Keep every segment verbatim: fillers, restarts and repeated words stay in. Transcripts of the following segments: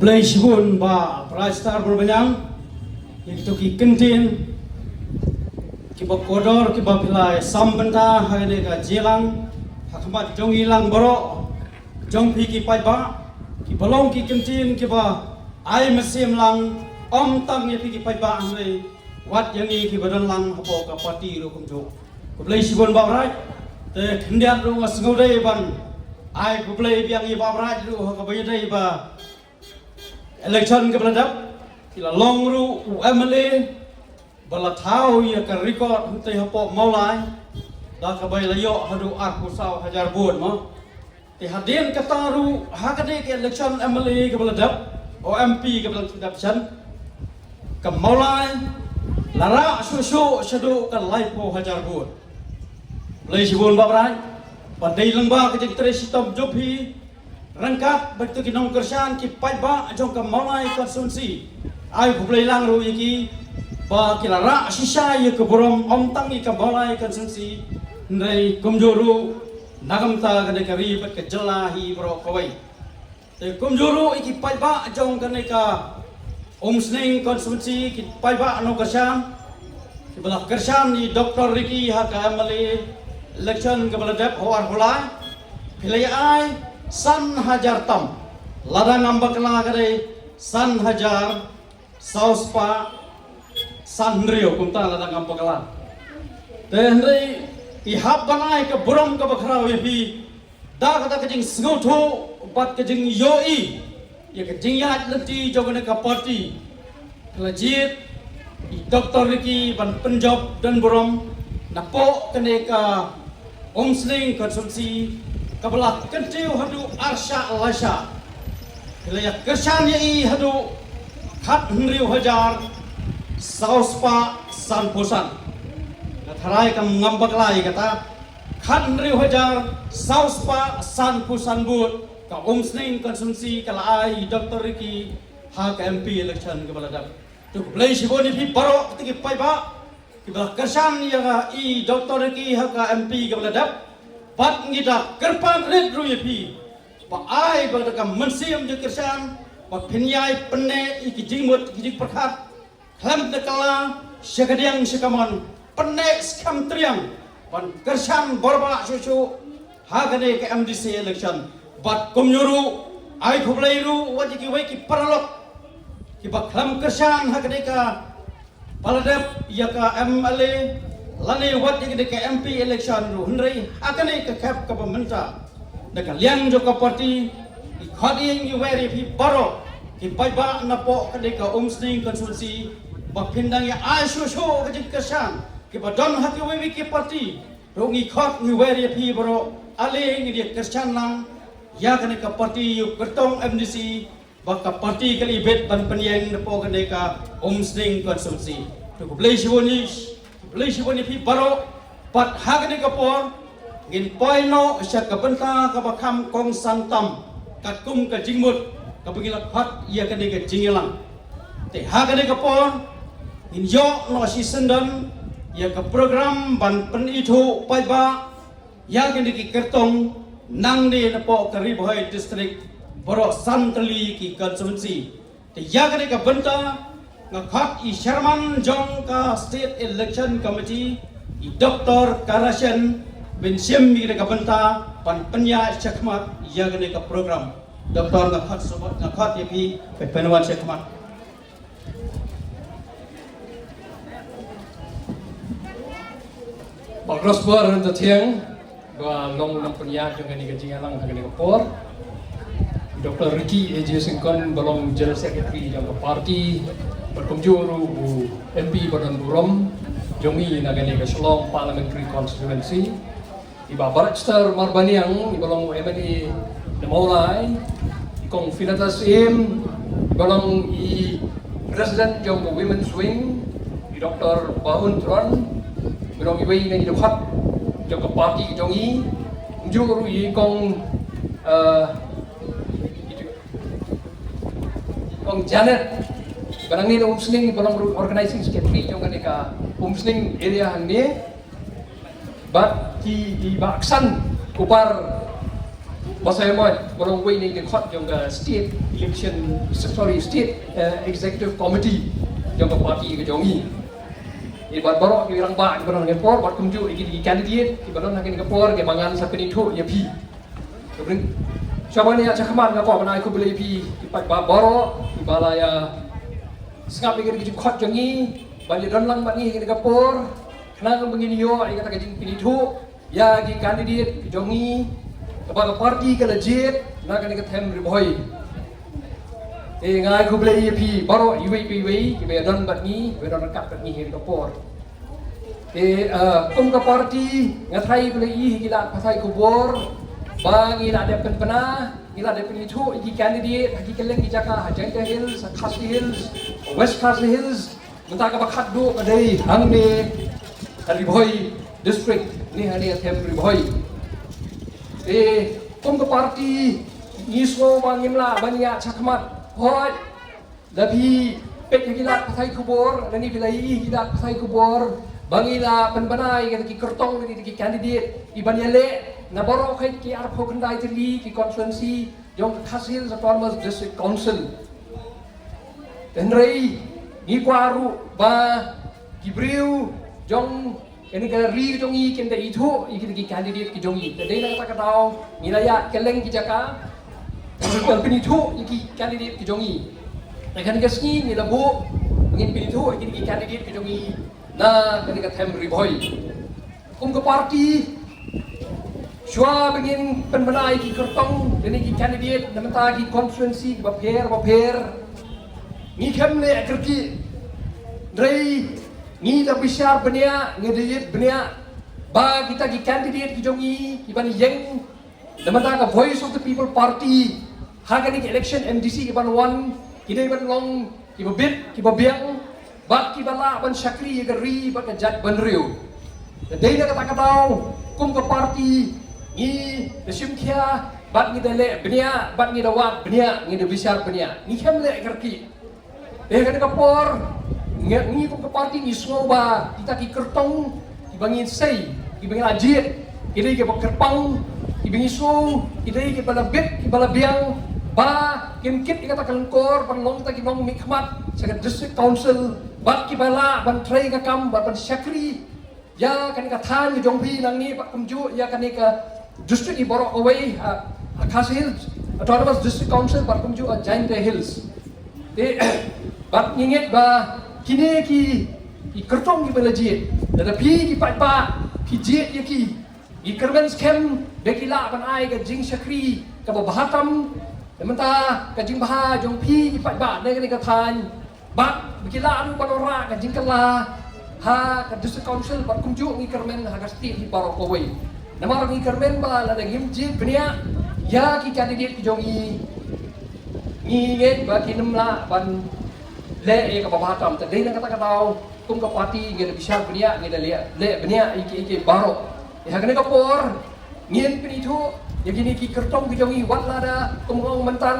Khublei shibun Bah Brightstar Marbaniang, ïa kito ki kyntien kiba kordor kiba phi la sam bynta ha kane ka jingïalang ha khmat jong ngi lang baroh, jong phi ki paidbah, kiba long ki kyntien kiba ai mynsiem lang, ym tang ïa phi ki paidbah hynrei wat ïa ngi kiba don lang hapoh ka party ruh kumjuh. Khublei shibun Bah Bright. Te khyndiat ruh nga sngewdei ban ai khublei biang ïa Bah Bright ruh ha kaba ïadei ba election kaba la dep, ki la long ruh u M L A ba la thaw ïa ka record hangtei hapoh Mawlai da kaba la ïoh haduh arphew saw hajar vote mo. Te hadien kata ruh ha kane ka election M L A kaba la dep, o M P kaba la dep shen, ka Mawlai la rah shuh shuh shaduh ka laiphew hajar vote. Khublei shibun Bah Bright, ba dei lyngba ka jingtrei shitom jong phi, ryngkat bad kito ki nongkyrshan ki paidbah jong ka Mawlai constituency, ai khublei lang ruh ïa ki ba ki la rah shisha ïa ka burom ym tang ïa ka Mawlai constituency hynrei kumjuh ruh na ka bynta kane ka ri bad ka jylla hi baroh kawei. Te kumjuh ruh ïa ki paidbah jong kane ka Umsning constituency, ki paidbah nongkyrshan kiba la kyrshan ïa i Doctor Ricky ha ka M L A election kaba la dep ha u arphew lai, phi la ïa ai san hajar tam. Lada ngam bakla ka dei san hajar saw spah san hynriew, kumta lada ngam bakla. Te hynrei i hap ban ai ka burom kaba khraw ïa phi da kata ka jingsngewthuh bad ka jingïohi ïa ka jingïaid lynti jong kane ka party. Ka la jied i Doctor Ricky ban pynjop don burom napoh kane ka Umsning constituency kaba la kyntiew haduh arshah laishah. Ka la ïa kyrshan ïa i haduh khathynriew hajar saw spah sanphew san. Nga tharai kam ngam bakla ïa kata, khathynriew hajar saw spah sanphew san vote ka Umsning constituency ka la ai i Doctor Ricky ha ka M P election kaba la dep. To khublei shibun ïa phi baroh kito ki paidbah kiba la kyrshan ïa i Doctor Ricky ha ka M P kaba la dep. Bad ngi da kyrpad rit ruh ïa phi ba ai ba da ka mynsiem jingkyrshan ba phin ïai pynneh ïa ki jingmut ki jingpyrkhat khlem da kylla sha ka diang sha ka mon, pynneh skhem triang ban kyrshan borbah shuh shuh ha kane ka M D C election. Bad kumjuh ruh ai khublei ruh wat ïa kiwei ki paralok kiba khlem kyrshan ha kane kaba la dep ïa ka M L A lane wat ïa kane ka M P election ruh, hynrei ha kane ka khep kaba mynta, na ka liang jong ka party ngi khot ïa ngi wer ïa phi baroh ki paidbah napoh kane ka Umsning constituency ba phin dang ïa ai shuh shuh ka jingkyrshan kiba don ha kiwei kiwei ki party. Ruh ngi khot ngi wer ïa phi baroh, ale ngin ïa kyrshan lang ïa kane ka party ïa u kyrtong M D C ba ka party ka la ibit ban pynïeng napoh kane ka Umsning constituency. To khublei shibun ïa, khublei shibun ïa phi baroh. Bad ha kane ka por ngin poi noh sha ka bynta kaba kham kongsan tam katkum ka jingmut kaba ngi la khot ïa kane ka jingïalang. Te ha kane ka por ngin ïoh noh shisyndon ïa ka program ban pynithuh paidbah ïa kine ki kyrtong nangne napoh ka Ri Bhoi District baroh san tylli ki constituency. Te ïa kane ka bynta nga khot i chairman jong ka State Election Committee, i Doctor Karashen, ban shim ïa kane ka bynta ban pynïaid shakhmat ïa kane ka program. Doctor, nga khot shuwa, nga khot ïa phi ban pynwan shakhmat. Bah Crossbar Ryntathiang, ba long nongpynïaid jong kane ka jingïalang ha kane ka por. Doctor Ricky A J Syngkon, ba long General Secretary jong ka party, bad kumjuh ruh u M P ba don burom jong ngi na kane ka Shillong Parliamentary Constituency. I Bah Barrister Marbaniang, i ba long u M L A na Mawlai, i Kong Filitas Syiem, i ba long i President jong ka Women's Wing, i Doctor Bahun Tron, i ba long iwei na i dkhot jong ka party jong i, kumjuh ruh i Kong, eh, i Kong Janet, ba nangne na Umsning, i ba long ruh Organizing Secretary jong kane ka Umsning area hangne. Bad ki, i Bah Ksan Kupar, Pasai Moit, ba long uwei na ki dkhot jong ka State Election, sorry, State, eh, Executive Committee jong ka party ka jong ngi. Ïa bad baroh ki rangbah kiba don ha kane ka por, bad kumjuh ïa ki candidate kiba don ha kane ka por, kiba ngan sa pynithuh ïa phi. Shuwa ban ïa shah khmat nga kwah ban ai khublei ïa phi ki paidbah baroh kiba la ïa sngap ïa ki jingkhot jong ngi ban ïa don lang bad ngi ha kane ka por, khnang ba ngin ïoh ïa kata ka jingpynithuh ïa ki candidate ki jong ngi, kaba ka party ka la jied na kane ka them Ri Bhoi. Te nga ai khublei ïa phi baroh iwei pa iwei kiba ïa don bad ngi, kiba ïa don ryngkat bad ngi ha kane ka por. Te, eh, kum ka party nga tharai ba la ïohi ha ki lad pathai khubor ba ngi la dep pynbna, ngi la dep pynithuh ïa ki candidate ha ki kylleng ki jaka, ha Jaintia Hills, ha Khasi Hills, West Khasi Hills, mynta kaba khatduh ka dei hangne ha Ri Bhoi District, ne hangne ha them Ri Bhoi. Te kum ka party ngi sngew ba ngim lah ban ïa shah khmat. Hooid, lada phi peit ha ki lad pathai khubor, lane phi la ïohi ha ki lad pathai khubor ba ngi la pynbna ïa kita ki kyrtong, ïa kita ki candidate, ïa ban ïaleh na baroh kawei ki arphew khyndai tylli ki constituency jong ka Khasi Hills Autonomous District Council. Hynrei ngi kwah ruh ba ki briew jong kane ka ri jong ngi kin da ithuh ïa kita ki candidate ki jong ngi. Te dei na kata ka daw ngi la ïaid kylleng ki jaka ban pynithuh ïa ki candidate ki jong ngi. Te kane ka sngi ngi la buh ngin pynithuh ïa kita ki candidate ki jong ngi na kane ka them Ri Bhoi. Kum ka party, shuwa ba ngin pynbna ïa ki kyrtong lane ki candidate na bynta ki constituency kiba pher ba pher, ngi khlem leh kyrkieh. Hynrei ngi da bishar bniah, ngi da ïeit bniah ba kita ki candidate ki jong ngi kiban ïeng na bynta ka Voice of the People Party ha kane ka election M D C kiban wan, ki dei ban long kiba bit, kiba biang, bad kiba lah ban shakri ïa ka ri bad ka jaitbynriew. Te dei na kata ka daw kum ka party ngi da shim khia bad ngi da leh bniah bad ngi da wad bniah, ngi da bishar bniah, ngi khlem leh kyrkieh. Te ha kane ka por ngi, ngi kum ka party ngi sngew ba kita ki kyrtong kiba ngi sei, kiba ngi la jied, ki dei kiba kyrpang, kiba ngi sngew ki dei kiba la bit, kiba la biang, ba kin kit ïa kata ka lyngkor ban long kita ki nongmihkhmat sha ka District Council, bad kiba lah ban trei ka kam, bad ban shakri ïa kane ka thaiñ ka jong phi nangne, bad kumjuh ïa kane ka district hi baroh kawei, ha, ha Khasi Hills Autonomous District Council, bad kumjuh ha Jaintia Hills. Te bad ngi ngeit ba kine ki, ki kyrtong kiba la jied, lada phi ki paidbah phi jied ïa ki, ngi kyrmen skhem ba ki lah ban ai ka jingshakri kaba bha tam na bynta ka jingbha jong phi ki paidbah na kane ka thaiñ. Bad ba ki lah ruh ban wanrah ka jingkylla ha ka District Council bad kumjuh ngi kyrmen ha ka state hi baroh kawei. Namar ngi kyrmen ba lada ngim jied bniah ïa ki candidate ki jong ngi, ngi ngeit ba kin ym lah ban leh ïa kaba bha tam. Te dei na kata ka daw kum ka party ngi da bishar bniah, ngi da leh, leh bniah ïa ki, ïa ki baroh. Ïa ha kane ka por ngin pynithuh ïa kine ki kyrtong ki jong ngi, wat lada kum nga ong mynta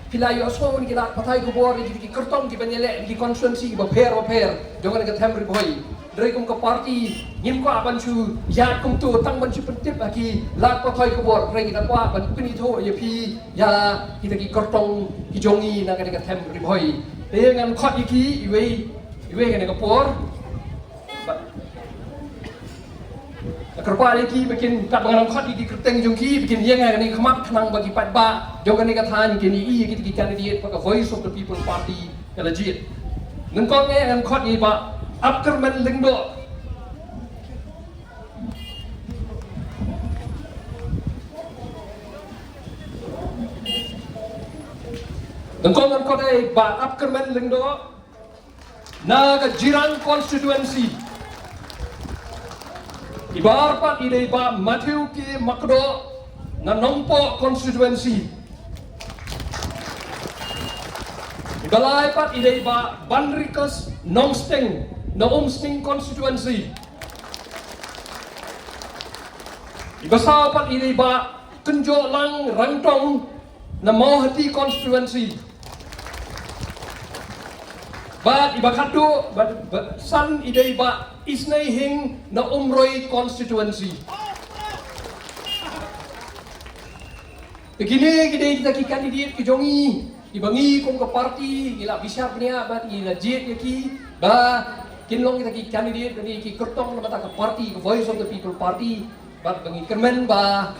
phi la ïohsngew na ki lad pathai khubor ïa kine ki kyrtong kiban ïaleh na ki constituency kiba pher ba pher jong kane ka them Ri Bhoi. Hynrei kum ka party ngim kwah ban shu ïaid kumto tang ban shu pyntip ha ki lad pathai khubor, hynrei ngi da kwah ban pynithuh ïa phi ïa kita ki kyrtong ki jong ngi na kane ka them Ri Bhoi. Te ngan khot ïa ki iwei iwei ha kane ka por. Bad nga kyrpad ïa ki ba kin, katba nga nang khot ïa ki kyrteng jong ki, ba kin ïeng ha kane ka khmat khnang ba ki paidbah jong kane ka thaiñ kin ïohi ïa kita ki candidate ba ka Voice of the People Party ka la jied. Nyngkong eh ngan khot ïa i Bah Apkyrmen Lyngdoh. Nyngkong ngan khot ïa i Bah Apkyrmen Lyngdoh na ka Jirang constituency. I ba ar pat i dei i Bah Matthew K Makdoh na Nongpoh constituency. I ba lai pat i dei i Bah Banrikus Nongsteng na Umsning constituency. I ba saw pat i dei i Bah Kynjohlang Rangtong na Mawhati constituency. Bad i ba khatduh, bad, bad san i dei i Bah Isnei Hing na Umroi constituency. Kine ki dei kita ki candidate ki jong ngi, kiba ngi kum ka party ngi la bishar bniah bad ngi la jied ïa ki ba kin long kita ki candidate ba ngi ki kyrtong na bynta ka party, ka Voice of the People Party, bad ba ngi kyrmen ba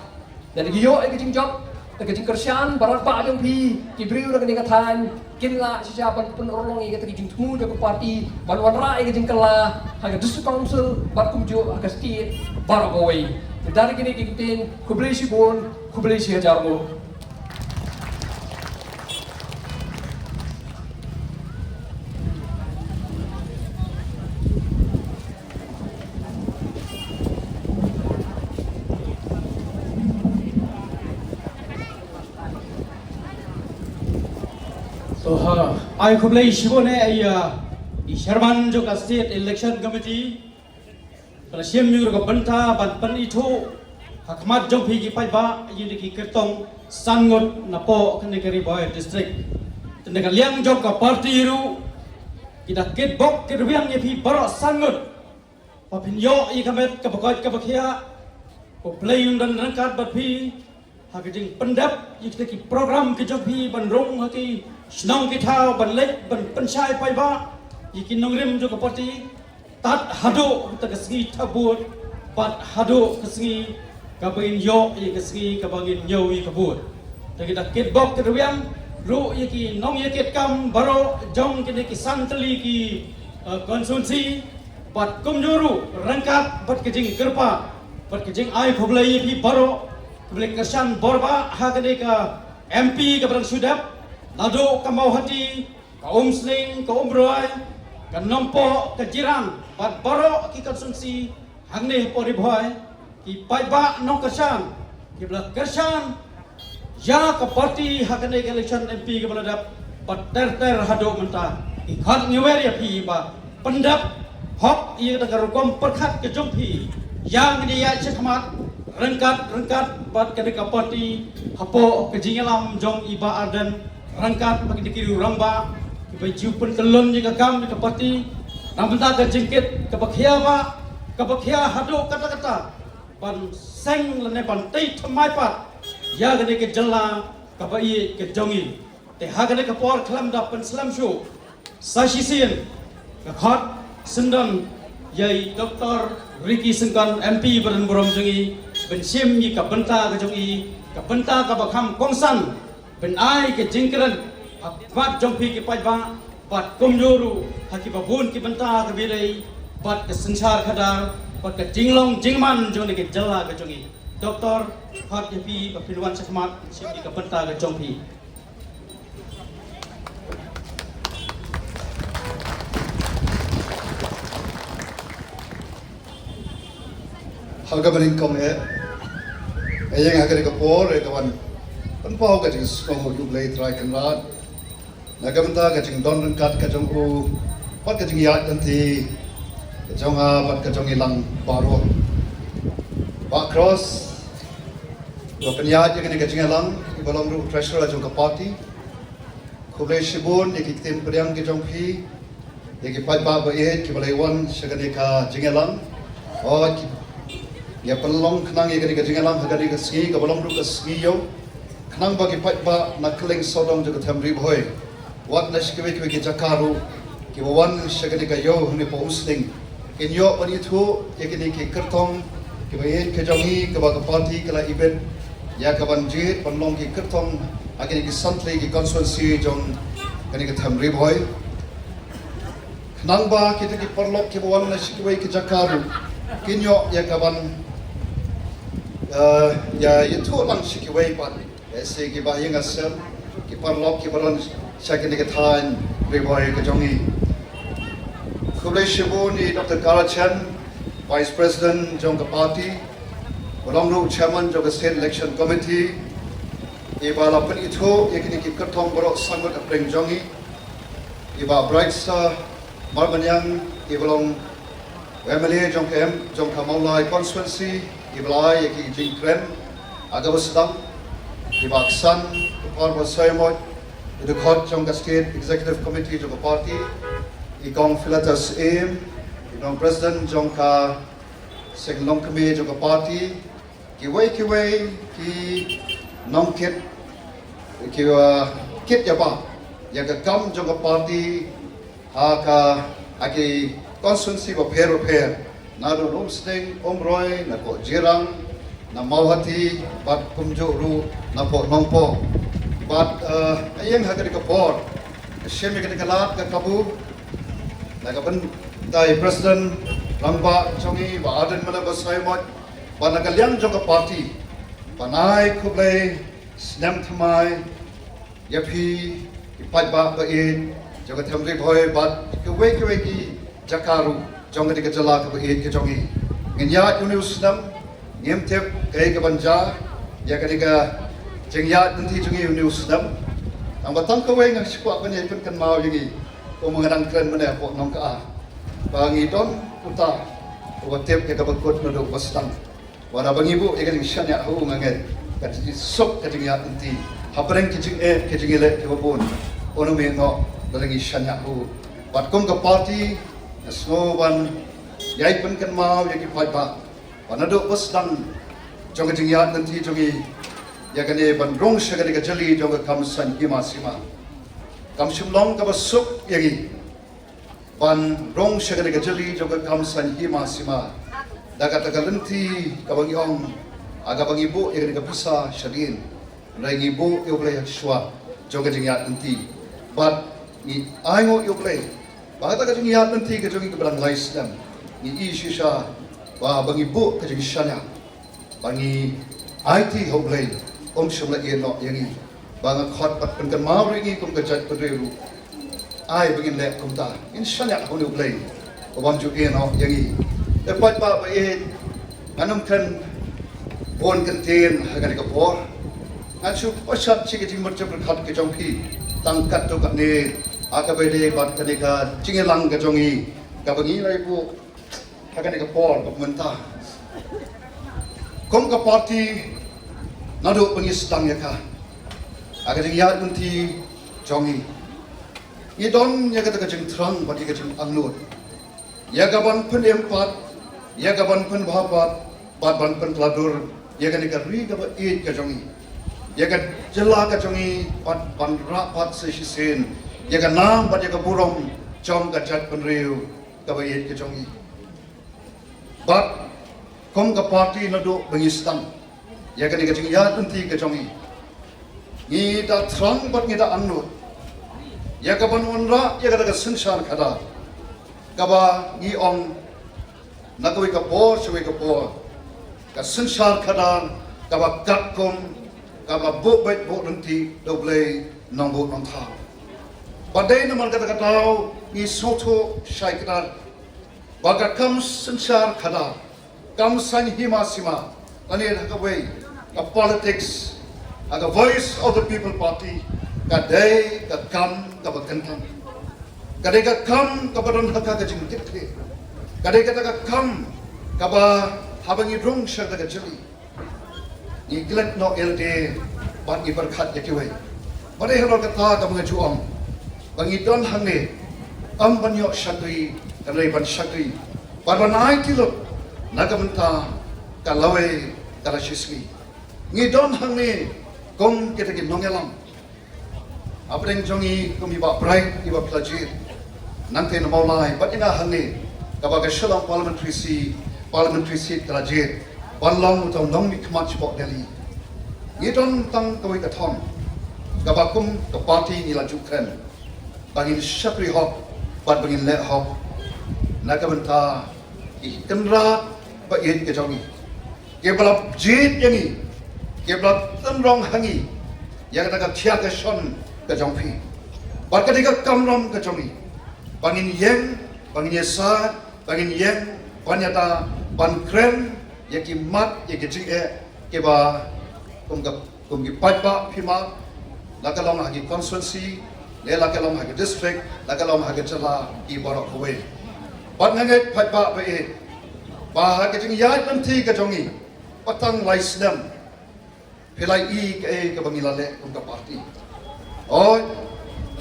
lada ki ïoh ïa ka jingjop, ïa ka jingkyrshan ba rangbah jong phi, ki briew na kane ka thaiñ kin lah shisha ban pynurlong ïa kita ki jingthmu jong ka party ban wanrah ïa ka jingkylla ha ka District Council bad kumjuh ha ka state baroh kawei. Te da kine ki ktien, khublei shibun, khublei shi hajar nguh. To ha, ai khublei shibun eh ïa i Chairman jong ka State Election Committee ba la shim ïa ka bynta ban pynithuh ha khmat jong phi ki paidbah ïa ki kyrtong san ngut napoh kane ka Ri Bhoi District. Te na ka liang jong ka party ruh ki da kitbok kitrwiang ïa phi baroh san ngut ba phin ïoh ïa ka met kaba koit kaba khiah. Ko Blei un don ryngkat bad phi ha ka jingpyndep ïa kita ki program ki jong phi ban rung ha ki shnong ki thaw, ban leit ban pynshai paidbah ïa ki nongrim jong ka party. Tad haduh kata ka sngi thap vote bad haduh ka sngi kaba ngin ïoh ïa ka sngi kaba ngin ñiew ïa ka vote. Te ki da kitbok kitrwiang ruh ïa ki nongïakitkam baroh jong kine ki san tylli ki, eh, constituency, bad kumjuh ruh ryngkat bad ka jingkyrpad bad ka jingai khublei ïa phi baroh kiba la kyrshan bor bah ha kane ka M P kaba dang shu dep, naduh ka Mawhati, ka Umsning, ka Umroi, ka Nongpoh, ka Jirang bad baroh ki constituency hangne hapoh Ri Bhoi, ki paidbah nongkyrshan kiba la kyrshan ïa ka party ha kane ka election M P kaba la dep bad ter ter haduh mynta. Ki khot ngi wer ïa phi ba pyndep hok ïa ka rukom pyrkhat ka jong phi ïa ngin ïa shakhmat ryngkat ryngkat bad kane ka party hapoh ka jingïalam jong i Bah Ardent ryngkat bad kine ki rangbah kiba ju pynkyllon ïa ka kam ïa ka party na bynta ka jingkit kaba khia bah kaba khia haduh katta katta ban seng lane ban tei thymmai pat ïa kane ka jylla kaba ïeit ka jong ngi. Te ha kane ka por khlem da pynslem shuh sa shisien ka khot syndon ïa i Doctor Ricky Syngkon M P ba don burom jong ngi ban shim ïa ka bynta ka jong ngi, ka bynta kaba kham kongsan ban ai ka jingkren ha khmat jong phi ki paidbah bad kumjuh ruh ha kiba bun ki bynta kiba ïadei bad ka synshar khadar bad ka jinglong jingman jong kane ka jylla ka jong ngi. Doctor, khot ïa phi ba phin wan shakhmat shim ïa ka bynta ka jong phi. Ha kaba nyngkong eh, nga ïeng ha kane ka por eh ka wan pynpaw ka jingsngew ha U Blei Trai Kynrad na ka bynta ka jingdon ryngkat ka jong u bad ka jingïaid lynti ka jong nga bad ka jong ngi lang baroh. Bah Cross, uba pynïaid ïa kane ka jingïalang, uba long ruh treasurer jong ka party. Khublei shibun ïa ki ktien pdiang ki jong phi ïa ki paidbah ba ïeit kiba la wan sha kane ka jingïalang. Hooid, ngi pynlong khnang ïa kane ka jingïalang ha kane ka sngi kaba long ruh ka sngi ïew, khnang ba ki paidbah na kylleng sawdong jong ka them Ri Bhoi, wat na sha kiwei kiwei ki jaka ruh, kiba wan sha kane ka ïew hangne hapoh Umsning, kin ïoh ban ithuh ïa kine ki kyrtong kiba ïeit ka jong ngi kaba ka party ka la ibit ïa ka ban jied ban long ki kyrtong ha kine ki san tylli ki constituency jong kane ka them Ri Bhoi. Khnang ba kita ki paralok kiba wan na sha kiwei ki jaka ruh kin ïoh ïa ka ban, eh, ïa ithuh lang sha kiwei pat. Ïa shi kiba ïeng ha sem, ki paralok kiba don sha kine ki thaiñ Ri Bhoi ka jong ngi. Khublei shibun ïa i Doctor Kara Chen, Vice President jong ka party, ba long ruh Chairman jong ka State Election Committee, iba la pynithuh ïa kine ki kyrtong baroh sanphew hapdeng jong ngi. I Bah Brightstar Marbaniang, iba long u M L A jong ka M, jong ka Mawlai constituency, iba la ai ïa ki jingkren ha kaba sdang. I Bah Ksan Kpar Basaiawmoit, i dkhot jong ka State Executive Committee jong ka party, i Kong Philetus Syiem, i long President jong ka Seng Longkmie jong ka party, kiwei kiwei ki nongkit Ki wa kit ïa ba ïa ka kam jong ka party ha ka, ha ki constituency bapher bapher, naduh Umsning, Umroi, na poh Jirang, na Mawhati, bad kumjuh ruh na poh Nongpoh. Bad, eh, ïeng ha kane ka por, shim ïa kane ka lad ka kabu na ka bynta i President Rangbah jong ngi, Bah Ardent Miller Basaiawmoit, bad na ka liang jong ka party, ban ai khublei snem thymmai ïa phi ki paidbah ba ïeit jong ka Them Ri Bhoi bad kiwei kiwei ki jaka ruh jong kane ka jylla kaba ïeit ka jong ngi. Ngin ïaid une u snem, ngim tip kaei kaban jia ïa kane ka jingïaid lynti jong ngi une u snem. Tang ba tang kawei nga sngewkwah ban ïai pynkynmaw ïa ngi, kumba nga dang kren mynne hapoh Nongkha, ba ngi don uta uba tip ïa kaba kut naduh ba sdang. Wat haba ngi buh ïa ka jingshaniah ha u, nga ngeit ka jingsuk ka jingïaid lynti hapdeng ki jingeh ki jingïaleh kiba bun, un ym ïehnoh lada ngi shaniah ha u. Bad kum ka party, nga sngew ban ïai pynkynmaw ïa ki paidbah ba naduh ba sdang jong ka jingïaid lynti jong ngi ïa kane ban rung sha kane ka jylli jong ka kam saiñ hima sima, kam shym long kaba suk ïa ngi ban rung sha kane ka jylli jong ka kam saiñ hima sima da kata ka lynti kaba ngi ong, ha kaba ngi buh ïa kane ka pisa shadien, hynrei ngi buh ïa U Blei ha shuwa jong ka jingïaid lynti. Bad ngi ainguh ïa U Blei ba kata ka jingïaid lynti ka jong ngi kaba dang lai snem, ngi i shisha ba haba ngi buh ka jingshaniah, ba ngi aiti ha U Blei, um shym la ïehnoh ïa ngi. Ba nga khot bad pynkynmaw ruh ïa ngi kum ka jaitbynriew ruh, ai ba ngin leh kumta, ngin shaniah ha une U Blei uba ym ju ïehnoh ïa ngi. Te paidbah ba ïeit, ngan ym kren bun kyntien ha kane ka por. Ngan shu pynshai sha ka jingmut jingpyrkhat ka jong phi tang katto katne ha kaba ïadei bad kane ka jingïalang ka jong ngi kaba ngi la ïa buh ha kane ka por ba mynta. Kum ka party, naduh ba ngi sdang ïa ka, ha ka jingïaid lynti jong ngi, ngi don ïa kata ka jingthrang bad ïa ka jingangnud ïa ka ban pynim pat, ïa ka ban pynbha pat, bad ban pynkylla dur ïa kane ka ri kaba ïeit ka jong ngi, ïa ka jylla ka jong ngi, bad ban rah pat sa shisien ïa ka nam bad ïa ka burom jong ka jaitbynriew kaba ïeit ka jong ngi. Bad kum ka party, naduh ba ngi sdang ïa kane ka jingïaid lynti ka jong ngi, ngi da thrang bad ngi da angnud ïa ka ban wanrah ïa kata ka synshar khadar, kaba ngi ong na kawei ka por sha kawei ka por, ka synshar khadar kaba katkum kaba buh beit buh ryntih da U Blei Nongbuh Nongthaw. Bad dei namar kata ka daw ngi sngewthuh shai kdar ba ka kam synshar khadar, kam saiñ hima sima, lane ha kawei ka politics, ha ka Voice of the People Party, ka dei ka kam kaba kyntang. Ka dei ka kam kaba don ha ka jingkitkhlieh. Ka dei kata ka kam kaba haba ngi rung sha kata ka jylli, ngi klet noh ïa lade bad ngi pyrkhat ïa kiwei. Bad dei halor kata kaba nga ju ong ba ngi don hangne ym ban ïoh shakri, hynrei ban shakri bad ban aiti lut na ka bynta ka lawei ka lashisngi. Ngi don hangne kum kita ki nongïalam. Hapdeng jong ngi kum i Bah Bright, i Bah Pla Jied, nangta na Mawlai, bad ïa nga hangne kaba ka Shillong Parliamentary Seat, Parliamentary Seat ka la jied ban long uta u nongmihkhmat shapoh Delhi. Ngi don tang kawei ka thong kaba kum ka party ngi la ju kren ba ngin shakri hok bad ba ngin leh hok na ka bynta ki kynrad ba ïeit ka jong ngi, kiba la jied ïa ngi, kiba la tynrong ha ngi ïa kata ka thiah ka shon ka jong phi. Bad ka dei ka kamram ka jong ngi ba ngin ïeng, ba ngin ïasaid, ba ngin ïeng ban ïada, ban kren ïa ki mat, ïa ki jingeh kiba kum ka kum ki paidbah phi ma, la ka long ha ki constituency, ne la ka long ha ki district, la ka long ha ki jylla, ki baroh kawei. Bad nga ngeit paidbah ba ïeit, ba ha ka jingïaid lynti ka jong ngi, ba tang lai snem, phi la i kaei kaba ngi la leh kum ka party. Oi,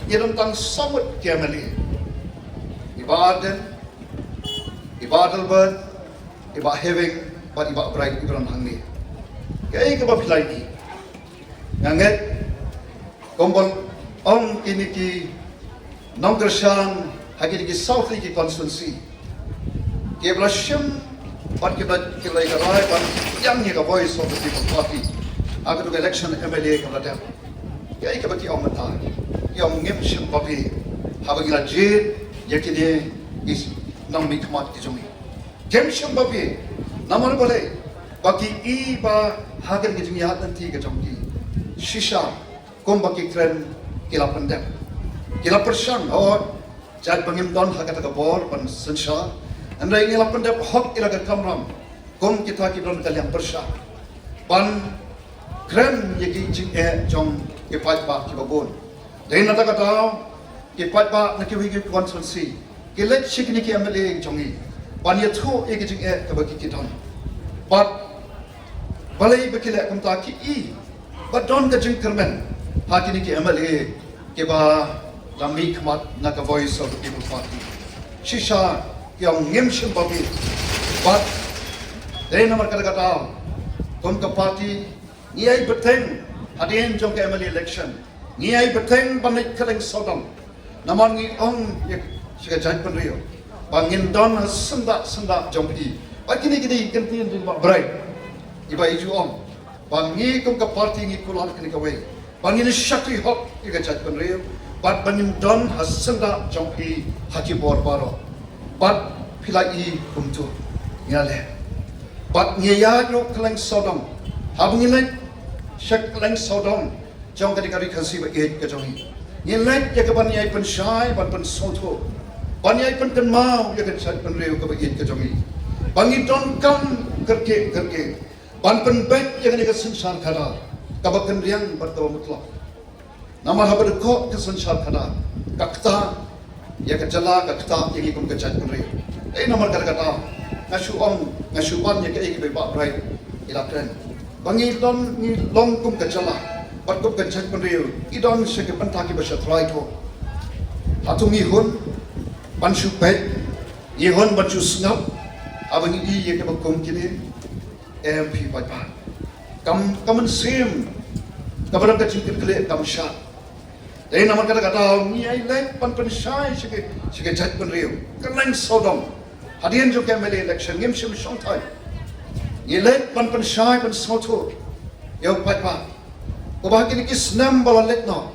ngi don tang saw ngut ki M L A. I Bah Ardent, i Bah Adelbert, i Bah Hewing, bad i Bah Bright, i ba don hangne. Kaei kaba phi la i, nga ngeit Kumba ong kine ki nongkyrshan ha kine ki saw tylli ki constituency, ki ba la shim bad ki ba la, ki la ïa ka rai ban ïeng ïa ka Voice of the People Party ha ka election M L A ka ba la dep. Kaei kaba ki ong mynta? Ki ong ngim shym pop ïa, haba ngi la jied ïa kine ki nongmihkhmat ki jong ngi. Ngim shym pop ïa. Namar balei? Ba ki i ba ha kane ka jingïaid lynti ka jong ki, shisha kumba ki kren, ki la pyndep, ki la pyrshang, oh, jait ba ngim don ha kata ka bor ban synshar, hynrei ngi la pyndep hok ïa la ka kamram kum kita ki don ka liang pyrshah ban kren ïa ki jingeh jong ki paidbah kiba bun. Dei na kata ka daw, ki paidbah na kiwei ki constituency ki leit sha kine ki M L A jong ngi ban ïathuh ïa ki jingeh kaba ki, ki don. Bad balei ba ki leh kumta? Ki i ba don ka jingkyrmen ha kine ki M L A kiba la mihkhmat na ka Voice of the People Party. Shisha ki ong ngim shym pop ïa. Bad dei namar kata ka daw, kum ka party, ngi ai bteng hadien jong ka M L A election, ngi ai bteng ban leit kylleng sawdong. Namar ngi ong ïa sha ka jaitbynriew ba ngin don ha syndah syndah jong phi. Ba kine, kine ki ktien jong Bah Bright, iba i ju ong ba ngi kum ka party ngi kular kane kawei, ba ngin shakri hok ïa ka jaitbynriew bad ba ngin don ha syndah jong phi ha ki bor baroh. Bad phi la i kumto, ngi la leh. Bad ngi ïaid ruh kylleng sawdong. Haba ngi leit sha kylleng sawdong jong kane ka Ri Khasi ba ïeit ka jong ngi, ngi leit ïa ka ban ïai pynshai, ban pynsngewthuh, ban ïai pynkynmaw ïa ka jaitbynriew kaba ïeit ka jong ngi ba ngi donkam kyrkieh kyrkieh ban pynbeit ïa kane ka synshar khadar kaba kynriang bad kaba mutlop. Namar haba dkoh ka synshar khadar, ka ktah ïa ka jylla, ka ktah ïa ngi kum ka jaitbynriew. Dei namar kata ka daw nga shu ong, nga shu ban ïa kaei kaba i Bah Bright i la kren, ba ngi don, ngi long kum ka jylla bad kum ka jaitbynriew, ngi don sha ki bynta kiba sha trai to. Hato ngi hun ban shu peit, ngi hun ban shu sngap haba ngi i ïa kiba kum kine? Em, phi paidbah. Kam, ka mynsiem kaba don ka jingkitkhlieh kam shah. Dei namar kata ka daw ngi ïai leit ban pynshai sha ki, sha ki jaitbynriew kylleng sawdong hadien jong ka M L A election, ngim shym shongthait. Ngi leit ban pynshai, ban sngewthuh ïa u paidbah. Kaba ha kine ki snem ba la leit noh,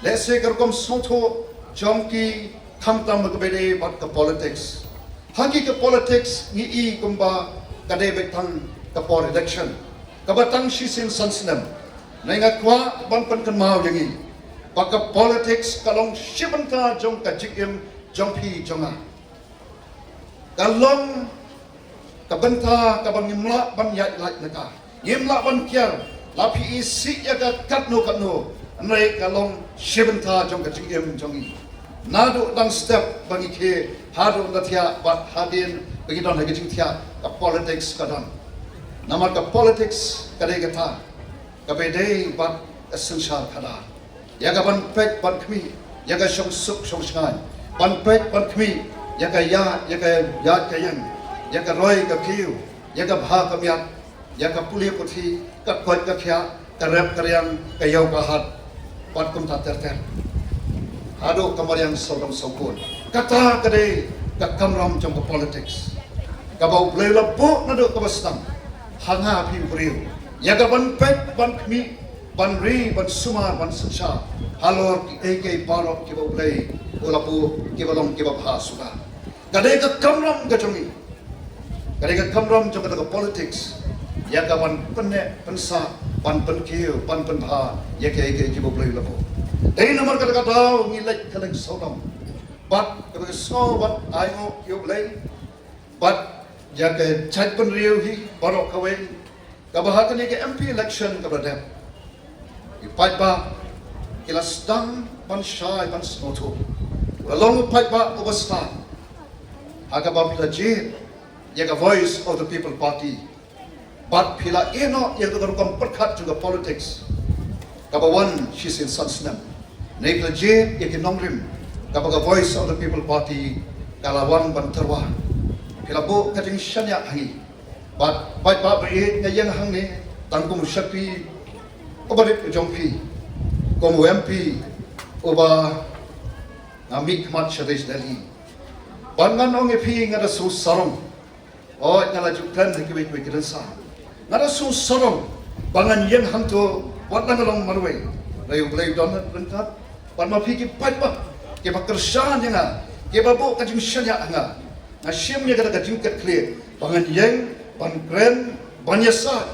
lehse ka rukom sngewthuh jong ki khamtam ha kaba ïadei bad ka politics. Ha ki ka politics ngi i kumba ka dei beit tang ka por election, kaba tang shisien san snem. Hynrei nga kwah ban pynkynmaw ïa ngi ba ka politics ka long shi bynta jong ka jingim jong phi jong nga. Ka long ka bynta kaba ngim lah ban ïaid lait na ka, ngim lah ban kiar, la phi isih ïa ka katno katno. Hynrei ka long shi bynta jong ka jingim jong ngi, naduh dang step ba ngi khie haduh da thiah, bad hadien ba ngi don ha ka jingthiah, ka politics ka don. Namar ka politics ka dei kata kaba ïadei bad ka synshar khadar. Ïa ka ban peit ban khmih ïa ka shongsuk shongshngaiñ, ban peit ban khmih ïa ka ïaid, ïa ka ïaid ka ïeng, ïa ka roi ka kiew, ïa ka bha ka miat, ïa ka pule puthi, ka koit ka khiah, ka rep ka riang, ka ïew ka hat, bad kumta ter ter, haduh ka mariang sawdong sawkun. Kata ka dei ka kamram jong ka politics kaba U Blei u la buh naduh kaba sdang ha nga phi u briew, ïa ka ban peit ban khmih, ban ri, ban sumar, ban synshar halor kiei kiei baroh kiba U Blei u la buh kiba long kiba bha suda. Ka dei ka kamram ka jong ngi, ka dei ka kamram jong kata ka politics, ïa ka ban pynneh pynsah, ban pynkiew, ban pynbha ïa kiei kiei kiba U Blei u la buh. Dei namar kata ka daw ngi leit kylleng sawdong bad kaba sngew bad ainguh ïa U Blei bad ïa ka jaitbynriew hi baroh kawei, kaba ha kane ka M P election kaba la dep, i paidbah ki la sdang ban shai ban sngewthuh. U la long u paidbah uba stad ha kaba phi la jied ïa ka Voice of the People Party. Bad phi la ïehnoh ïa ka rukom pyrkhat jong ka politics kaba wan shisien san snem. Hynrei phi la jied ïa ki nongrim kaba ka Voice of the People Party ka la wan ban tyrwa. Phi la buh ka jingshaniah ha ngi. Bad paidbah ba ïeit, nga ïeng hangne tang kum u shakri uba rit u jong phi. Kum u M P uba nga mih khmat sha Delhi, ban ngan ong ïa phi nga da sngewsarong. Oi, nga la ju kren ha kiwei kiwei ki rynsan. Nga da sngewsarong ba ngan ïeng hangto wat la nga long marwei. Hynrei U Blei u don ryngkat bad ma phi ki paidbah kiba kyrshan ïa nga, kiba buh ka jingshaniah ha nga. Nga shim ïa kata ka jingkitkhlieh ba ngan ïeng ban kren, ban ïasaid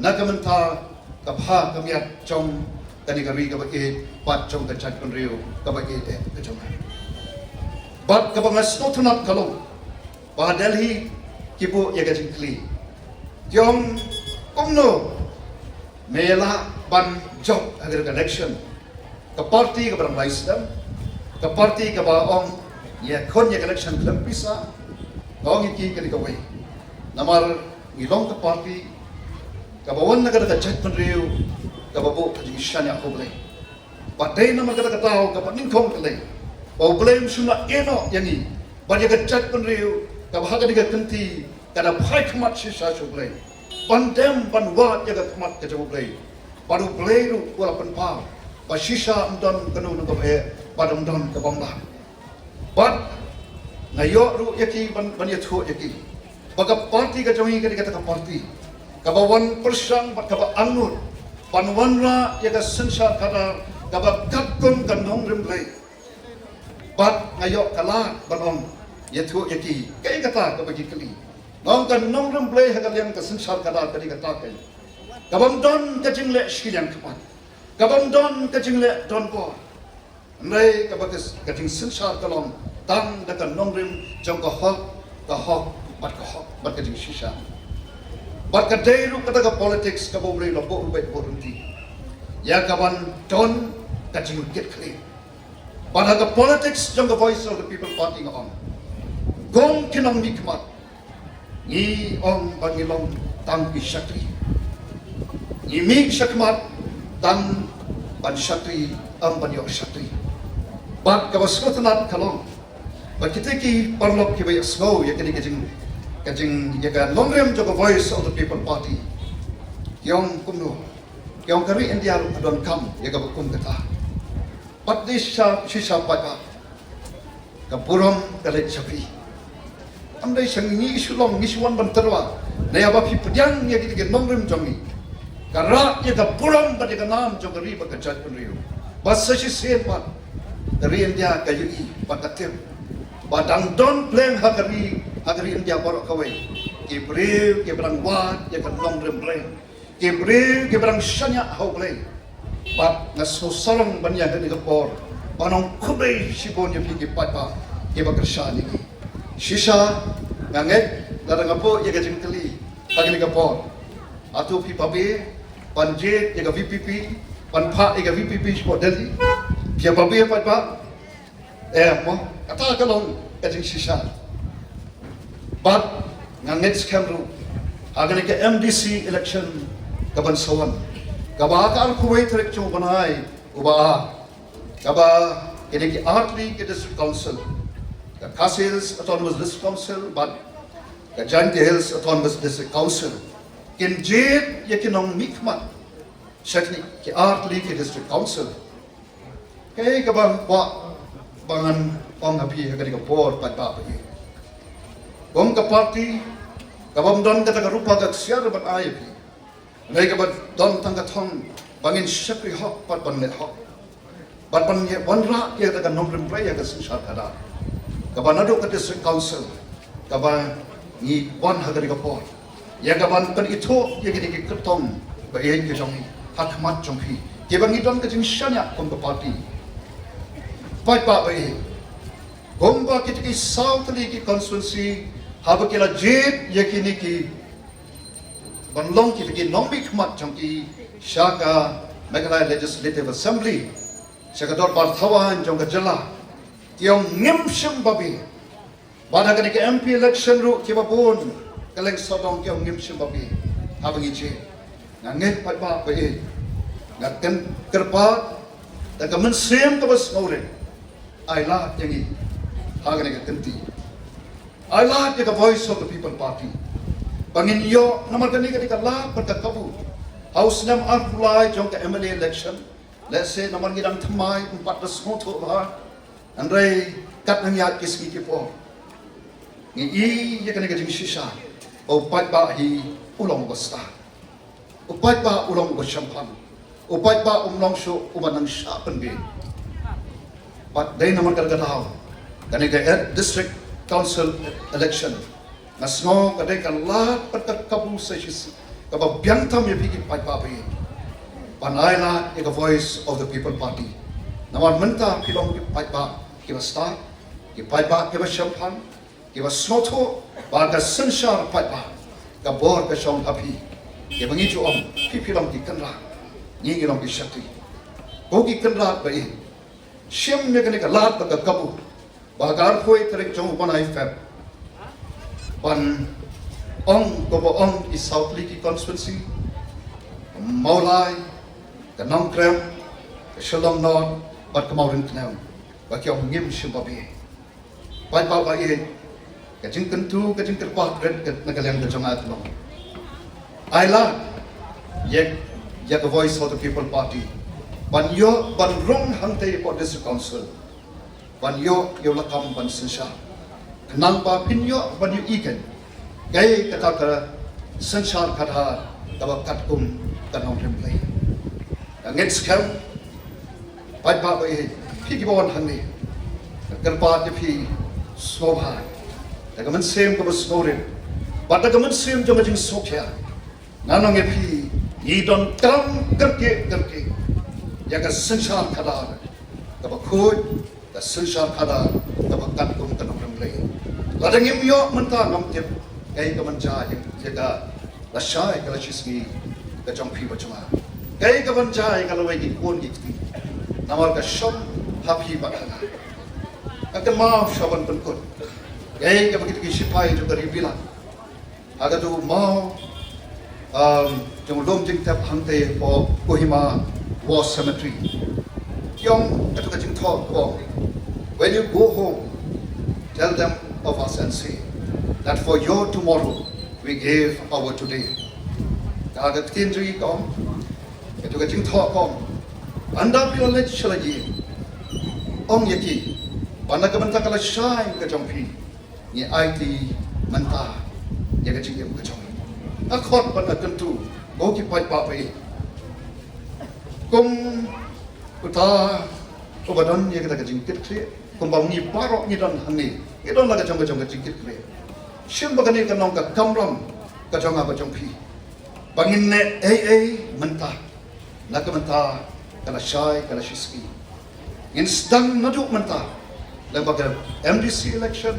na ka bynta ka bha ka miat jong kane ka ri kaba ïeit bad jong ka jaitbynriew kaba ïeit eh ka jong nga. Bad kaba nga sngewtynnat ka long ba Delhi ki buh ïa ka jingkylli, ki ong, kumno me lah ban jop ha ka election? Ka party kaba dang lai snem, ka party kaba ong ïa khun ïa ka election khlem pisa, ka ong ïa ki kane kawei. Namar ngi long ka party kaba wan na ka jaitbynriew kaba buh ka jingshaniah ha U Blei. Bad dei namar kata ka daw kaba nyngkong ka lei ba U Blei um shym la ïehnoh ïa ngi bad ïa ka jaitbynriew kaba ha kane ka kynti ka da phai khmat shisha sha U Blei, ban dem ban wad ïa ka khmat ka jong U Blei. Bad U Blei ruh u la pynpaw ba shisha ym don kano kano kaba eh bad ym don kaba ym lah. Bad nga ïoh ruh ïa ki ban, ban ïathuh ïa ki ba ka party ka jong ngi ka dei kata ka party kaba wan pyrshang bad kaba angnud ban wanrah ïa ka synshar khadar kaba katkum ka nongrim Blei. Bad nga ïoh ka lad ban ong, ïathuh ïa ki, kaei kata kaba ki kylli. Nga ong ka nongrim Blei ha ka liang ka synshar khadar ka dei kata keiñ, kaba ym don ka jingleh shiliang khmat, kaba ym don ka jingleh donbor. Hynrei kaba ka, ka jingsynshar ka long tang da ka nongrim jong ka hok, ka hok bad ka hok bad ka jingshisha. Bad ka dei ruh kata ka politics kaba U Blei u la buh ruh bad buh ryntih ïa ka ban don ka jingkitkhlieh. Bad ha ka politics jong ka Voice of the People Party nga ong, kum ki nongmihkhmat, ngi ong ba ngi long tang ki shakri. Ngi mih shakhmat tang ban shakri, ym ban ïoh shakri. Bad kaba sngewtynnat ka long ba kita ki paralok kiba ïohsngew ïa kane ka jing, ka jing, ïa ka nongrim jong ka Voice of the People Party, ki ong kumno, ki ong ka ri India ruh ka donkam ïa kaba kum kata. Bad dei shisha, shisha paidbah, ka burom ka leit sha phi. Ym dei sha ngi, ngi shu long, ngi shu wan ban tyrwa. Naba phi pdiang ïa ki, ki nongrim jong ngi, ka rah ïa ka burom bad ïa ka nam jong ka ri bad ka jaitbynriew. Bad sa shisien pat ka ri India ka ïohi bad ka tip ba dang don pleng ha ka ri, ha ka ri India baroh kawei ki briew kiba dang wad ïa ka nongrim Blei, ki briew kiba dang shaniah ha U Blei. Bad nga sngewsarong ban ïa kane ka por ban ong khublei shibun ïa phi ki paidbah kiba kyrshan ïa ngi. Shisha nga ngeit lada nga buh ïa ka jingkylli ha kane ka por, hato phi babe ban jied ïa ka V P P, ban phah ïa ka V P P shapoh Delhi? Phi babe paidbah? Em mo, kata ka long ka jingshisha. Bad nga ngeit skhem ruh ha kane ka M D C election kaban sa wan, kaba ha ka arphew wei tarik jong u bnai uba ar, kaba kine ki artylli ki District Council, ka Khasi Hills Autonomous District Council bad ka Jaintia Hills Autonomous District Council, kin jied ïa ki nongmihkhmat sha kine ki artylli ki District Council. Kaei kaba nga kwah ba ngan ong ha phi ha kane ka por paidbah ba ïeit, kum ka party kaba ym don kata ka rupa ka ksiar ban ai ïa phi, hynrei kaba don tang ka thong ba ngin shakri hok bad ban leh hok bad ban ïa wanrah ïa kata ka nongrim Blei ha ka synshar khadar, kaba naduh ka District Council kaba ngi wan ha kane ka por ïa ka ban pynithuh ïa kine ki kyrtong ba ïeit ki jong ngi ha khmat jong phi, kiba ngi don ka jingshaniah kum ka party. Paidbah ba ïeit, kumba kita ki saw tylli ki constituency, haba ki la jied ïa kine ki ban long kita ki nongmihkhmat jong ki sha ka Meghalaya Legislative Assembly, sha ka dorbar thawaiñ jong ka jylla, ki ong ngim shym babe. Bad ha kane ka M P election ruh kiba bun kylleng sawdong ki ong ngim shym babe haba ngi jied. Nga ngeit paidbah ba ïeit, nga kyrpad da ka mynsiem kaba sngewrit, ai lad ïa ngi ha kane ka kynti. Ai lad ïa ka Voice of the People Party ba ngin ïoh, namar kane ka dei ka lad bad ka kabu ha u snem arphew lai jong ka M L A election. Lehse namar ngi dang thymmai, ym pat da sngewthuh bha. Hynrei kat nang ïaid ki sngi ki por, ngi i ïa kane ka jingshisha ba u paidbah hi u long uba stad. U paidbah u long uba shemphang. U paidbah um long shuh uba nang shah pynbiej. Bad dei namar kata ka daw, kane ka District Council election, nga sngew ka dei ka lad bad ka kabu sa shisha kaba biang tam ïa phi ki paidbah ba ïeit ban ai lad ïa ka Voice of the People Party. Namar mynta phi long ki paidbah kiba stad, ki paidbah kiba shemphang, kiba sngewthuh ba ka synshar paidbah, ka bor ka shong ha phi. Ïa ba ngi ju ong, phi phi long ki kynrad, ngi ngi long ki shakri. Ko ki kynrad ba ïeit, shim ïa kane ka lad bad ka kabu ba ha ka arphew tarik jong u bnai Feb ban ong, ko ba ong i saw tylli ki constituency, Mawlai, ka Nongkrem, ka Shillong North bad ka Mawryngkneng, ba ki ong ngim shim ba bieit. Paidbah ba ïeit, ka jingkyntu, ka jingkyrpad rit ka na ka liang ka jong nga ka long, ai lad ïa, ïa ka Voice of the People Party ban ïoh ban rung hangtei hapoh District Council, ban ïoh ïa u lakam ban synshar, khnang ba phin ïoh ban ïohi kein kaei kata ka synshar khadar kaba katkum ka nongrim Blei. Ka ngeit skhem, paidbah ba ïeit, phi kiba wan hangne, ka kyrpad ïa phi, sngewbha da ka mynsiem kaba sngewrit bad da ka mynsiem jong ka jingsngewkhia. Ngan ong ïa phi, ngi donkam kyrkieh kyrkieh ïa ka synshar khadar kaba khuid, ka synshar khadar kaba katkum ka nongrim Blei. Lada ngim ïoh mynta, ngam tip kaei kaban jia ïa ka lashai ka lashisngi ka jong phi bad jong nga, kaei kaban jia ïa ka lawei ki khun ki kti. Namar ka shong ha phi bad ha nga. Nga kynmaw shuwa ban pynkut kaei kaba kito ki shipai jong ka Ri Bilat ha kato ka maw, um, jong u lum jingtep hangtei hapoh Kohima War Cemetery. Ki ong kato ka jingthoh ka ong, "When you go home, tell them of us and say that for your tomorrow we gave our today." Ka, ka ktien jong ngi ka ong, kato ka jingthoh ka ong, ynda phi la leit sha la ïing, ong ïa ki ba na ka bynta ka lashai ka jong phi, ngi aiti mynta ïa ka jingim ka jong ngi. Nga khot bad nga kyntu, ko ki paidbah ba ïeit, kum uta uba don ïa kata ka jingkitkhlieh, kumba ngi baroh ngi don hangne, ngi don la ka jong ka jong ka jingkitkhlieh. Shim ba kane kan long ka kamram ka jong nga bad jong phi, ba ngin leh ei ei mynta na ka bynta ka lashai ka lashisngi. Ngin sdang naduh mynta lyngba ka M D C election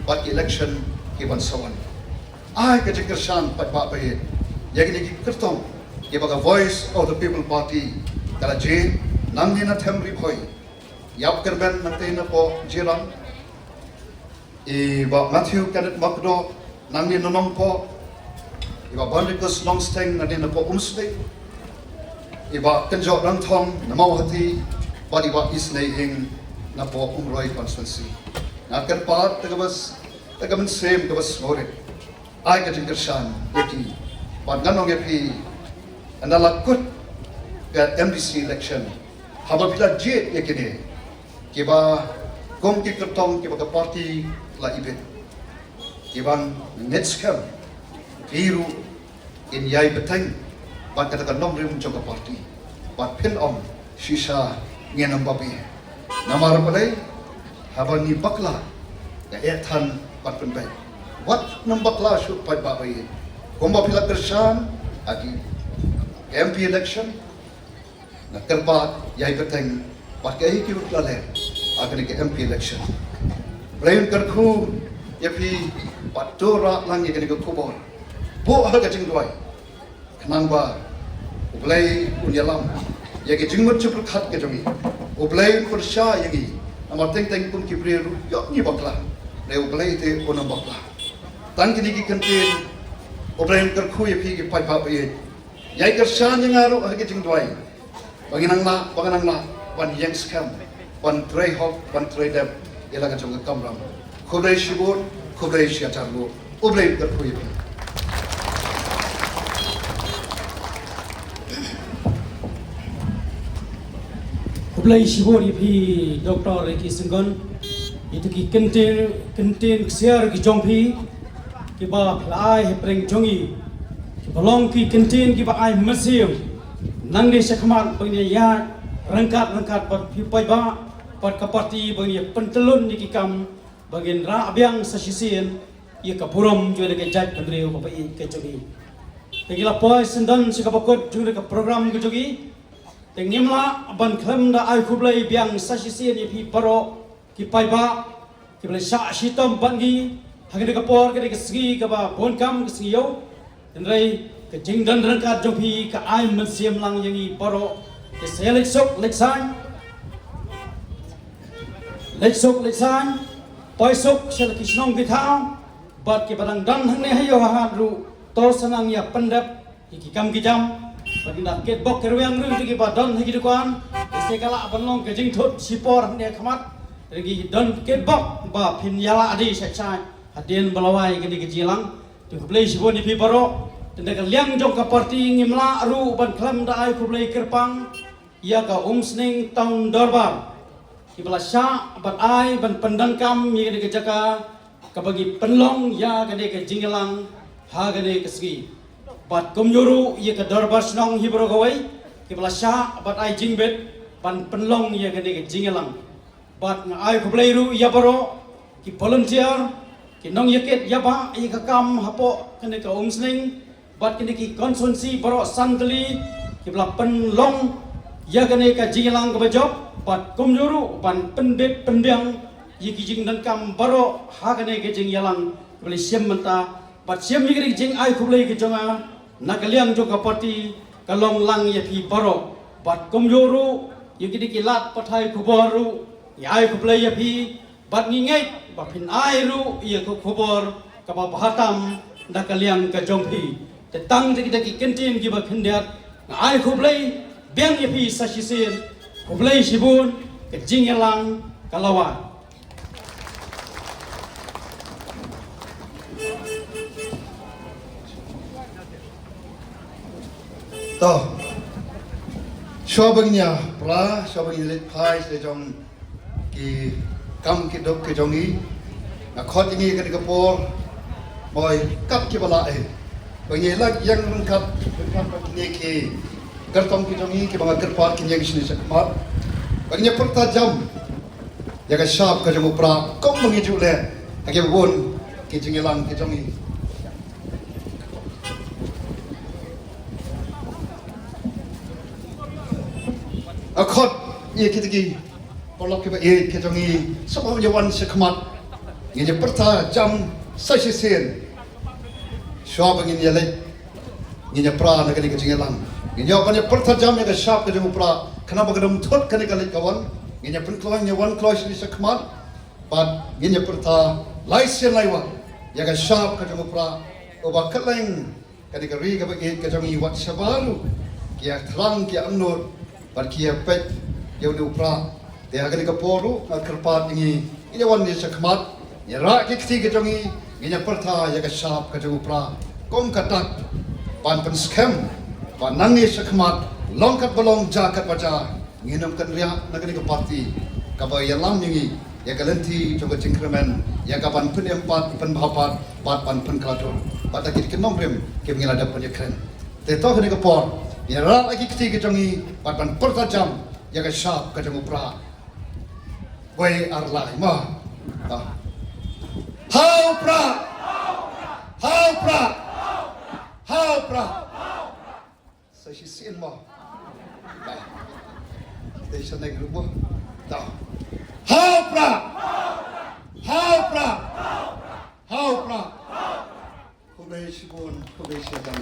bad ki election ki ban sa wan. Ai ka jingkyrshan paidbah ba ïeit ïa kine ki kyrtong kiba ka Voice of the People Party ka la jied, nangne na Them Ri Bhoi, ïap kyrmen nangtei napoh Jirang, i Bah Matthew Kenneth Makdoh nangne na Nongpoh, i Bah Bandikus Nongsteng nangne napoh Umsning, i Bah Kynjoh Rangthong na Mawhati, bad i Bah Isnei Ing napoh Umroi constituency. Nga kyrpad da kaba s-, da ka mynsiem kaba sngewrit, ai ka jingkyrshan ïa ki. Bad ngan ong ïa phi, ynda la kut ka M D C election, haba phi la jied ïa kine kiba kum ki kyrtong kiba ka party la ibit, kiba ngeit skhem, ki ruh kin ïai bteng bad kata ka nongrim jong ka party. Bad phin ong, shisha ngin ym babe. Namar balei? Haba ngi bakla, ka eh than bad pynbeit. Wat nym bakla shuh paidbah ba ïeit. Kumba phi la kyrshan ha ki M P election, nga kyrpad ïai bteng bad kaei kaei ba la leh ha kane ka M P election. Blei un kyrkhu ïa phi bad to rah lang ïa kane ka khubor, buh ha ka jingduwai, khnang ba U Blei un ïalam ïa ki jingmut jingpyrkhat ka jong ngi. U Blei un pyrshah ïa ngi, namar teng teng kum ki briew ruh ïoh ngi bakla, hynrei U Blei te un ym bakla. Tang kine ki kyntien, U Blei un kyrkhu ïa phi ki paidbah ba ïeit. Ïai kyrshan ïa nga ruh ha ki jingduwai, ba ngin nang lah, ba ngin nang lah ban ïeng skhem, ban trei hok, ban trei dep ïa la ka jong ka kamram. Khublei shibun, khublei shihajar nguh. U Blei un kyrkhu ïa phi. Khublei shibun ïa phi Doctor Ricky Syngkon. Ïa kita ki kyntien, kyntien ksiar ki jong phi kiba phi la ai ha pdeng jong ngi, kiba long ki kyntien kiba ai mynsiem. Nangne shakhmat ba ngin ïa ryngkat ryngkat bad phi paidbah bad ka party ba ngin ïa pyntyllun ïa ki kam ba ngin rah biang sa shisien ïa ka burom jong ka jaitbynriew kaba ïeit ka jong ngi. Te ngi la poi syndon sha kaba kut jong ka program ka jong ngi. Te ngim lah ban khlem da ai khublei biang sa shisien ïa phi baroh ki paidbah kiba la shah shitom bad ngi ha kane ka por, kane ka sngi kaba bun kam, ka sngi ïew. Hynrei ka jingdon ryngkat jong phi ka ai mynsiem lang ïa ngi baroh. Te sa leit suk leit saiñ, leit suk leit saiñ, poi suk sha la ki shnong ki thaw, bad kiba dang don hangne ha ïew ha hat ruh to sa nang ïa pyndep ïa ki kam ki jam. Bad ngi da kitbok ki rwiang ruh ïa kiba don ha ki dukan. Te sa ka lah ban long ka jingthut shipor hangne ha khmat. Te ngi don kitbok ba phin ïalah dei sha sha hadien ba la wai kane ka jingïalang. Te khublei shibun ïa phi baroh. Te na ka liang jong ka party ngim lah ruh ban khlem da ai khublei kyrpang ïa ka Umsning Town Dorbar kiba la shah bad ai ban pyndonkam ïa kane ka jaka kaba ngi pynlong ïa kane ka jingïalang ha kane ka sngi. Bad kumjuh ruh ïa ka Dorbar Shnong hi baroh kawei kiba la shah bad ai jingbit ban pynlong ïa kane ka jingïalang. Bad nga ai khublei ruh ïa baroh ki volunteer, ki nongïakit ïa ba ïa ka kam hapoh kane ka Umsning bad kine ki constituency baroh san tylli kiba la pynlong ïa kane ka jingïalang kaba jop, bad kumjuh ruh ban pynbit pynbiang ïa ki jingdonkam baroh ha kane ka jingïalang kaba la shim mynta. Bad shim ïa kane ka jingai khublei ka jong nga na ka liang jong ka party ka long lang ïa phi baroh. Bad kumjuh ruh ïa kine ki lad pathai khubor ruh ngi ai khublei ïa phi. Bad ngi ngeit ba phin ai ruh ïa ka khubor kaba bha tam na ka liang ka jong phi. Te tang da kita ki kyntien kiba khyndiat, nga ai khublei biang ïa phi sa shisien. Khublei shibun, ka jingïalang ka la wan. To. Shuwa ba ngin ïa pra, shuwa ba ngin leit phai sha jong ki kam ki duk ki jong ngi, nga khot ïa ngi kane ka por, moi kat kiba lah eh, ba ngi la ïeng ryngkat, ryngkat bad kine ki kyrtong ki jong ngi kiba nga kyrpad kin ïeng shane shakhmat, ba ngin ïa pyrta jam ïa ka shap ka jong u Prah kum ba ngi ju leh ha kiba bun ki jingïalang ki jong ngi. Nga khot ïa kita ki paralok kiba ïeit ki jong ngi, sngewbha ïa wan shakhmat. Ngin ïa pyrta jam sa shisien. Shuwa ba ngin ïa leit, ngin ïa pra na kane ka jingïalang. Ngin ïa ban ïa pyrta jam ïa ka shap ka jong u Prah, khnang ba kan ym thut kane ka leit ka wan. Ngin ïa pynkloi, ngin ïa wan kloi shane shakhmat. Bad ngin ïa pyrta lai sien lai wat ïa ka shap ka jong u Prah, uba kylleng kane ka ri kaba ïeit ka jong ngi wat shabar ruh ki ïa khrang, ki ïa angnud bad ki ïa peit ïa une u Prah. Te ha kane ka por ruh nga kyrpad ïa ngi, ngin ïa wan ïa shakhmat, ngin ïa rah ki kti ka jong ngi, ngin ïa pyrta ïa ka shap ka jong u Prah kum ka dak ban pynskhem ba nangne shakhmat, long kat ba long, jia kat ba jia, ngin ym kynriah na kane ka party kaba ïalam ïa ngi ïa ka lynti jong ka jingkyrmen, ïa ka ban pynim pat, pynbha pat, bad ban pynkylla dur bad da ki nongrim kiba ngi la dep ban ïakren. Te to kane ka por, ïa rah la ki kti ki jong ngi bad ban pyrta jam ïa ka shap ka jong u Prah. Wei ar lai ma. Ha u Prah. Ha u Prah. Ha u Prah. Sa shisien mo. Dei sa next group mo. Ha u Prah. Ha u Prah. Ha u Prah. Khublei shibun, khublei shibun.